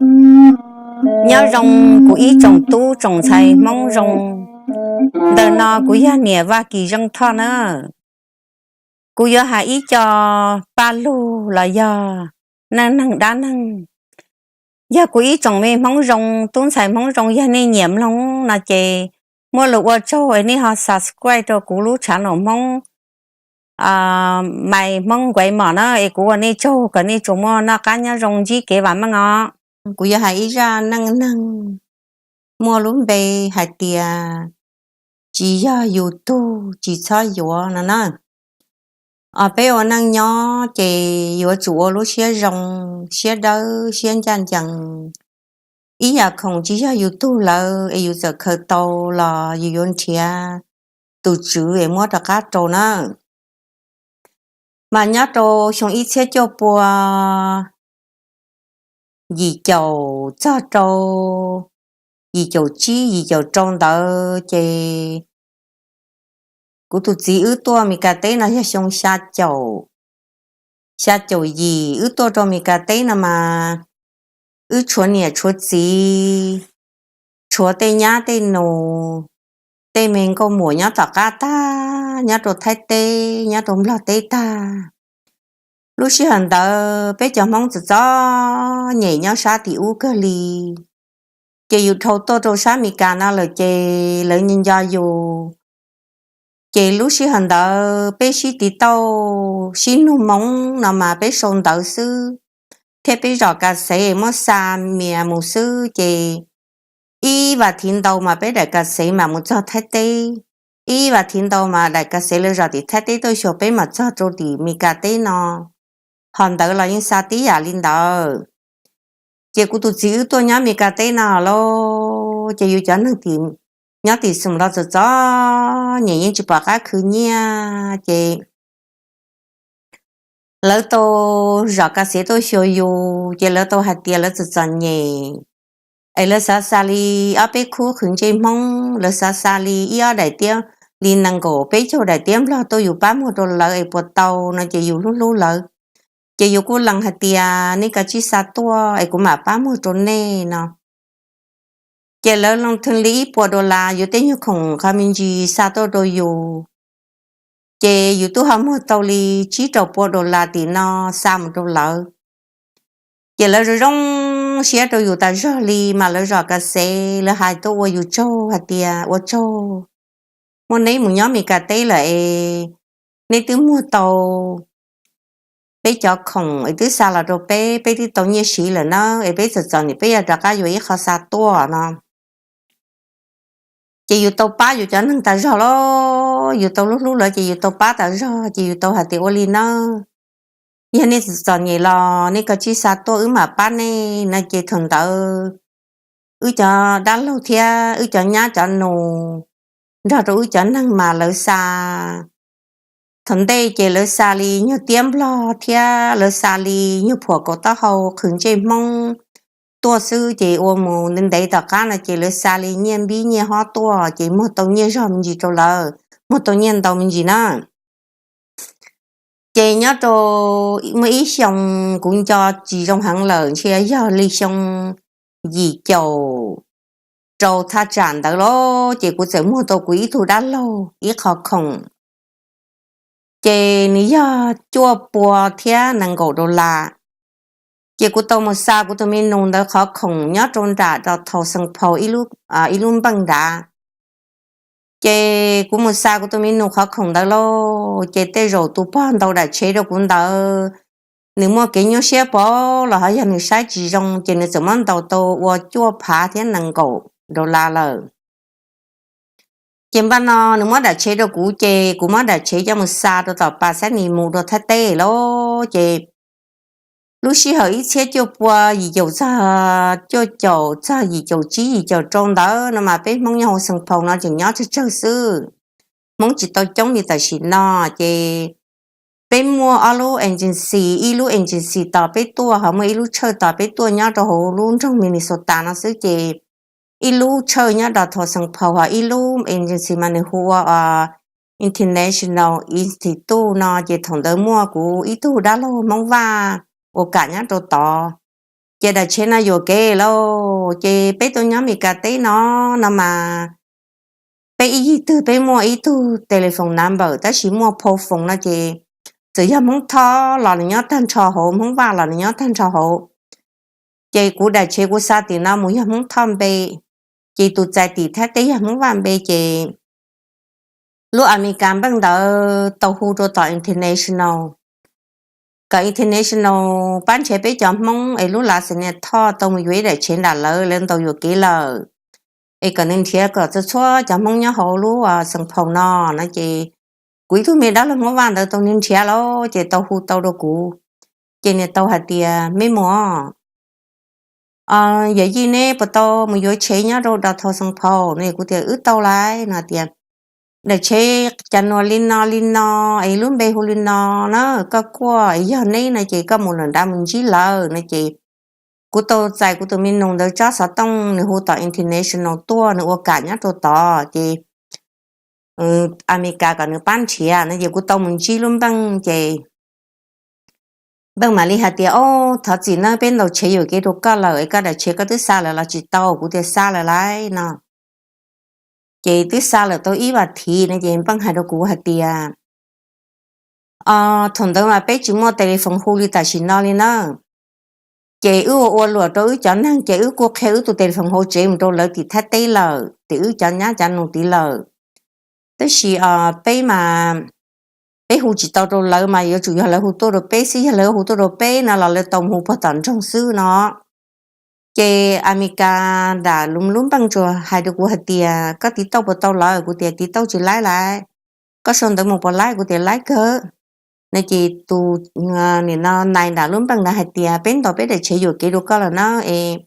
Nyob zoo kuv ib tsoom tub tsoom ntxhais Hmoob zoo, ntawm no kuv yog niam Vaj Kis Zeej Thoj na. Kuv yuav hais ib co paj lug los yog neej neeg dab neeg. Yog kuv ib tsoom me Hmoob zoo, tub ntxhais Hmoob zoo, yog nej nyiam mloog no ces muaj lus ua tsaug es nej ho subscribe rau kuv lub channel Hmoob, Maiv Hmoob Nkuav Mom na, es kuv ua nej tsaug kom nej tsuas muaj noj qab nyob zoo ntsib kev vam meej os. Kuv yuav hais ib zaj neej neeg muaj lub npe hais tias tsis yog yus tug tsis txhob yuav no na. Peb ua neej nyob ces yuav tsum ua lub siab zoo, siab dawb siab ncaj ncees. Ib yam khoom tsis yog yus tug lawm es yus txawm khaws tau los yus yuav nrhiav tus tswv es muab rov qab rau na. Mas nyob rau xyoo ib txhiab cuaj pua yim caum txog rau yim caum tsib yim caum rau ntawd ces kuv tus txiv wb tuaj Mes Kas teb no yog xyoo xya caum, xya caum yim wb tuaj rau Mes Kas teb no mas wb tshuav niam tshuav txiv, tshuav tej nyab tej nus, tej me nkauj muam nyob tom qab tag, nyob rau Thaib teb nyob rau Nplog teb tag. Lub sij hawm ntawd peb cov Hmoob txom txom nyem nyob sab tim ub kawg li, ces yus dhau tuaj rau sab Mes Kas no lawm ces lawv nco nco yus. Ces lub sij hawm ntawd peb sib tiv tauj sib nug moo no mas peb sau ntawv xwb, thiab peb zom kas xev muab xa mias mus xwb ces ib vas thiv ntau mas peb daim kas xev mam mus txog Thaib teb, ib vas thiv ntau mas daim kas xev lawv zom tim Thaib teb tuaj xyuas peb mam txog rau tim Mes Kas teb no. Ho ntawv los yeej xa tib yam li ntawd. Ces kuv tus txiv wb tuaj nyob Mes Kas teb no lauj, ces yus cov neeg nyob tim xoom los txom txom nyem yeej tsis pom qab khwv nyiaj ces lawv tau zom kas xev tuaj xyuas yus ces lawv tau hais tias lawv txom txom nyem es lawv xav xa li ob peb khub qhwv ntsej Hmoob, lawv xav xa li ib ob daim tiab, li nees nkaum peb caug daim tiab Nplog tuaj yus pab muag rau lawv es puas tau no ces yus hlub hlub lawv. Ces yus kuj lees hais tias nej kav tsij xa tuaj es kuv mam pab muag rau nej no. Ces lawv loo thee li ib puas dollar, yus tej nyuag khoom qhov me ntsis xa tuaj rau yus. Ces yus twb ho muag tau li tsib rau pua dollar tim no xa mus rau lawv. Ces lawv zoo zoo siab rau yus tas zog li mas lawv zom kas xev, lawv hais tuaj ua yus tsaug hais tias ua tsaug, muaj neb mus nyob Mes Kas teb lawm es neb twb muag tau peb cov khoom es twb xa los rau peb, peb twb tau nyiaj siv lawm na, es peb txom txom nyem peb yuav rov qab yuav ib qho xa tuaj no. Ces yus tau pab yus cov neeg tas zog lauj, yus tau hlub hlub lawv ces yus tau pab tas zog ces yus tau hais tias ua li nawb, yog nej txom txom nyem los nej kav tsij xa tuaj wb mam pab nej no. Ces thaum ntawd wb cov dab laug thiab wb cov nyab cov nus nrog rau wb cov neeg mas lawv xa, thaum ntej ces lawv xa li nyuag tiab Nplog thiab lawv xa li nyuag phuam kaum taub hau qhwv ntsej Hmoob tuaj xwb, ces ua mus ntev ntev tom qab no ces lawv xa li nyiaj npib nyiaj hob tuaj ces muag tau nyiaj zog me ntsis rau lawv, muag tau nyiaj ntau me ntsis na. Ces nyob rau muaj ib xyoo kuv nco tsis zoo heev lawm, ntshe yog li xyoo yim caum rau thaj tsam ntawd lauj, ces kuv txawm muag tau kuv ib tug dab laug ib qho khoom, ces nws yog cuaj pua thiab nees nkaum dollar. Ces kuv tau mus xa kuv tus me nus ntawd qhov khoom nyob rau nram rau thaum Xeem Phaus ib lub npeej nrad. Ces kuv mus xa kuv tus me nus qhov khoom ntawd lauj, ces tej zaum tus pog ntaus daim tsheb rau kuv ntawd, nws muaj kev nyuaj siab pov los ho yog nws saib tsis zoo ces nws txawm muab ntaus tau ua cuaj phav thiab nees nkaum dollar lawm. Ces npaj no nws muab daim tsheb rau kuv ces kuv muab daim tsheb coj mus xa rau tom pas xab nis mus rau Thaib teb lauj. Ces lub sij hawm ib txhiab cuaj pua yim caum txog cuaj caum txog yim caum tsib yim caum rau ntawd no mas peb Hmoob nyob hauv Xeem Phaus no tseem nyob tsawg tsawg xwb, Hmoob tsis tau coob li tam sim no. Ces peb muaj ob lub agency, ib lub agency tos peb tuaj ho muaj ib lub tshawj tos peb tuaj nyob rau hauv lub nroog Minnesota no xwb. Ces ib lub tshawj nyob rau thaum Xeem Phaus ho ib lub agency mas nws hu ua International Institute no. Ces thaum ntawd muaj kuv ib tug dab laug Hmoob Vaj ua kam nyob rau tod. Ces daim tsheb no yuam kev lawm, ces peb tuaj nyob Amelikas teb no, no mas peb ib yig twg peb muaj ib tug telephone number, tab sis muaj phone no ces txawm yog Hmoob Thoj los nws nyob tag nrho hauv, Hmoob Vaj los nws nyob tag nrho hauv. Ces kuv daim tsheb kuv xa tim no mus yog Hmoob Thoj npe, ces tus txais tim Thaib teb yog Hmoob Vaj npe, ces lub Amelikas npeej ntawd tau hu rau tom international, kom international pab nrhiav peb cov Hmoob es lub lav xas nias Thoj tau mus yuav ib daim tsheb nram lawv, lawv ntaus yuam kev lawm, es kom nws nrhiav kom txhua txhua cov Hmoob nyob hauv lub Xeev Phaum no no ces kuv ib tug me dab laug Hmoob Vaj ntawd tau nrhiav lawm ces tau hu tau rau kuv, ces nws tau hais tias, Me muam, yawm yij neb puas tau mus yuav tsheb nyob rau downtown Xeev Phaum no? Kuv tias, Wb tau lawm no. Tias, Daim tsheb cas nws li no li no, es lub npe hu li no na, koj kuaj es yog neb no ces koj mus lawm nrad mus ntsib lawv no ces kuv tau txais kuv tus me nus ntawd tsob xov tooj, nws hu tom international tuaj, nws ua kam nyob rau tod ces Amelikas kom nws pab nrhiav no ces kuv tau mus ntsib lub npeej ces npeej mam li hais tias, Ob, thov txim nawb, peb ntaus tsheb yuam kev rau koj lawm es koj daim tsheb koj twb xa lawm los tsis tau? Kuv tias, Xa lawm lauj no. Ces twb xa lawm tau ib vas thiv no ces npeej hais rau kuv hais tias, Ob, thaum ntawd mas peb tsis muaj telephone hu li tam sim no li na. Ces wb ua ua luam rau wb cov neeg ces wb kuj qhia wb tus telephone hauv tsev mus rau lawv tim Thaib teb lawm, tim wb cov nyab cov nus tid lawm. Tab sis peb mas peb hu tsis tau rau lawv mas yuav tsum yog lawv hu tuaj rau peb xwb, yog lawv hu tuaj rau peb no los lawv tau mus hu puag tom nroog xwb no. Ces Amelikas nram lub npeej tsuas hais rau kuv hais tias, Koj tiv tauj puas tau lawm? Kuv tias, Tiv tauj tsis laib lauj. Koj sau ntawv mus puas laib? Kuv tias, Laib kawg. No ces tus, nim no nais nram lub npeej ntawd hais tias, Peb ntaus peb daim tsheb yuam kev rau koj lawm na, es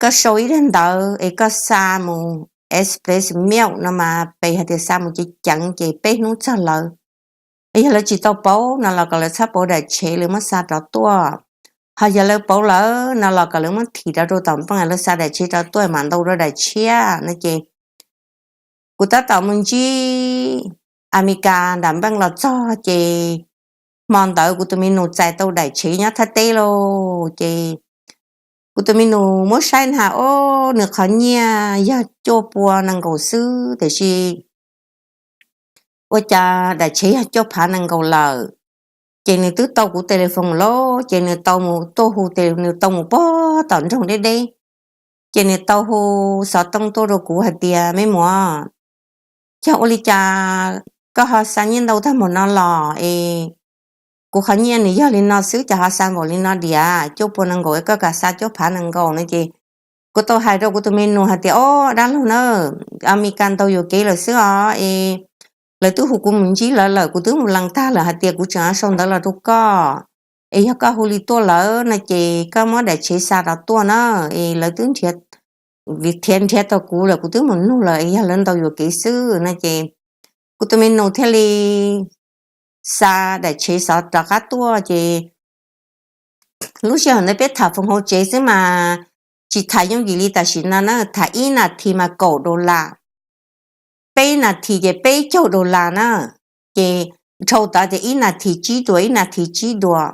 koj sau ib daim ntawv es koj xa mus express mail no mas pes hais tias xa mus ceev ceev ces peb hnub txog lawv. Yog lawv tsis tau pauv no los kom lawv txhob pauv daim tsheb, lawv muab xa rov tuaj. Ho yog lawv pauv lawm no los kom lawv muab thim rov rau tom npeej, lawv xa daim tsheb rov tuaj mam ntaus rau daim tshiab no ces kuv tab tom mus ntsib Amelikas nram npeej los txog ces hmo ntawd kuv tus me nus txais tau daim tsheb nyob Thaib teb lawm ces kuv tus me nus muab saib na, ob, nws qhov nyiaj yog cuaj pua nees nkaum xwb tiam sis ua cas daim tsheb yog cuaj phav nees nkaum lawm. Ces nws twb tau kuv telephone lawm ces nws tau mus tuaj hu, nws tau mus puag tom nroog deb deb. Ces nws tau hu xov tooj tuaj rau kuv hais tias, Me muam, yog ua li cas koj ho xa nyiaj ntau tag npaum no los es kuv qhov nyiaj nws yog li no xwb cas ho xa npaum li no diam? Cuaj pua nees nkaum es koj kam xa cuaj phav nees nkaum no ces kuv tau hais rau kuv tus me nus hais tias, Ob, dab laug na, Amelikas ntaus yuam kev lawm xwb os es lawv twb hu kuv mus ntsib lawv lawm, kuv twb mus lees tag lawm hais tias kuv tseem sau ntawv los rau koj, es yog koj hu li tuaj lawm no ces koj muab daim tsheb xa rov tuaj na, es lawv twb nrhiav, nrhiav tau kuv lawm, kuv twb mus nug lawm, es yog lawv ntaus yuam kev xwb no ces kuv tus me nus thiaj li xa daim tsheb xov rov qab tuaj ces lub sij hawm ntawd peb tham foos hauv tsev xwb mas tsis tham yooj yim li tam sim no na, tham ib nas this mas kaum dollar, peb nas this ces peb caug dollar na, ces dhau tod ces ib nas this tsib duas, ib nas this tsib duas.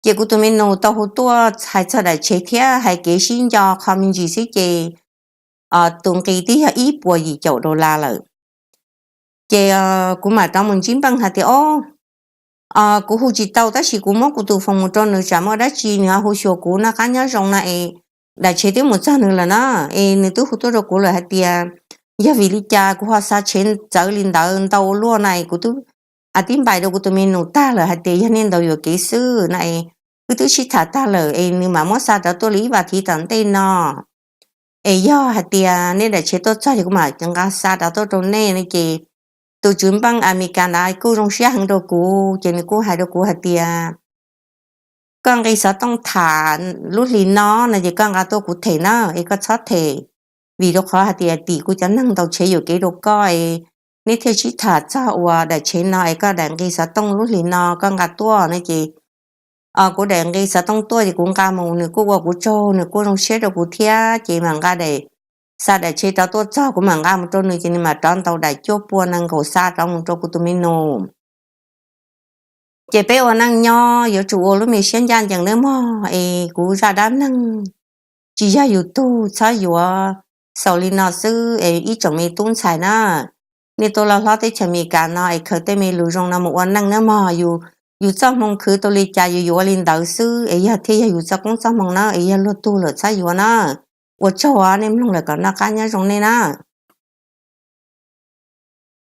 Ces kuv tus me nus tau hu tuaj hais txog daim tsheb thiab hais kev sib nco qho me ntsis xwb ces tus nqi twb yog ib puas yim caum dollar lawm. Ces kuv mam rov mus ntsib npeej hais tias, Ob, kuv hu tsis tau tab sis kuv muab kuv tus foos mus rau nws tsam muaj dab tsi nws ho hu xyuas kuv, noj qab nyob zoo na es daim tsheb twb mus txog nws lawm na, es nws twb hu tuaj rau kuv lawm hais tias yog vim li cas kuv ho xa tsheb txawv li ntawd ntau ua luaj na es kuv twb a tib npais rau kuv tus me nus tag lawm hais tias yog nej ntaus yuam kev xwb na es wb twb sib tham tag lawm es nws mam muab xa rov tuaj li ib vas thiv tom ntej no. Es yog hais tias nej daim tsheb tuaj txog ces kuv mam nqa xa rov tuaj rau nej no ces tus tswv npeej Amelikas ntawd kuj zoo siab heev rau kuv ces nws kuj hais rau kuv hais tias, Koj nqi xov tooj tham lub hli no no ces koj nqa tuaj kuv them na, es koj txhob them, vim rau qhov hais tias tim kuv cov neeg ntaus tsheb yuam kev rau koj es neb thiaj sib tham txog ua daim tsheb no es koj daim nqi xov tooj lub hli no koj nqa tuaj no ces kuv daim nqi xov tooj tuaj ces kuv nqa mus, nws kuj ua kuv tsaug, nws kuj zoo siab rau kuv thiab ces mam nqa daim, xa daim tsheb rov tuaj txog kuv mam nqa mus rau nws ces nws mam rov ntaus daim cuaj pua nees nkaum xa rov mus rau kuv tus me nus. Ces peb ua neej nyob yuav tsum ua lub me siab ncaj ncees nawb mog. Es kuv zaj dab neeg tsis yog yus tug, txhob yuav xaus li no xwb es ib tsoom me tub ntxhais na, nej tuaj loj hlob teb chaws Amelikas no es khaws tej me lus zoo no mus ua neej nawb mog. Yus txoj hmoo khwv tau li cas yus yuav ua li ntawd xwb es yog thiaj yog yus txoj koob txoj hmoo na. Es yog luag tug lawm txhob yuav na. Ua tsaug nej mloog lawm kom noj qab nyob zoo nej na.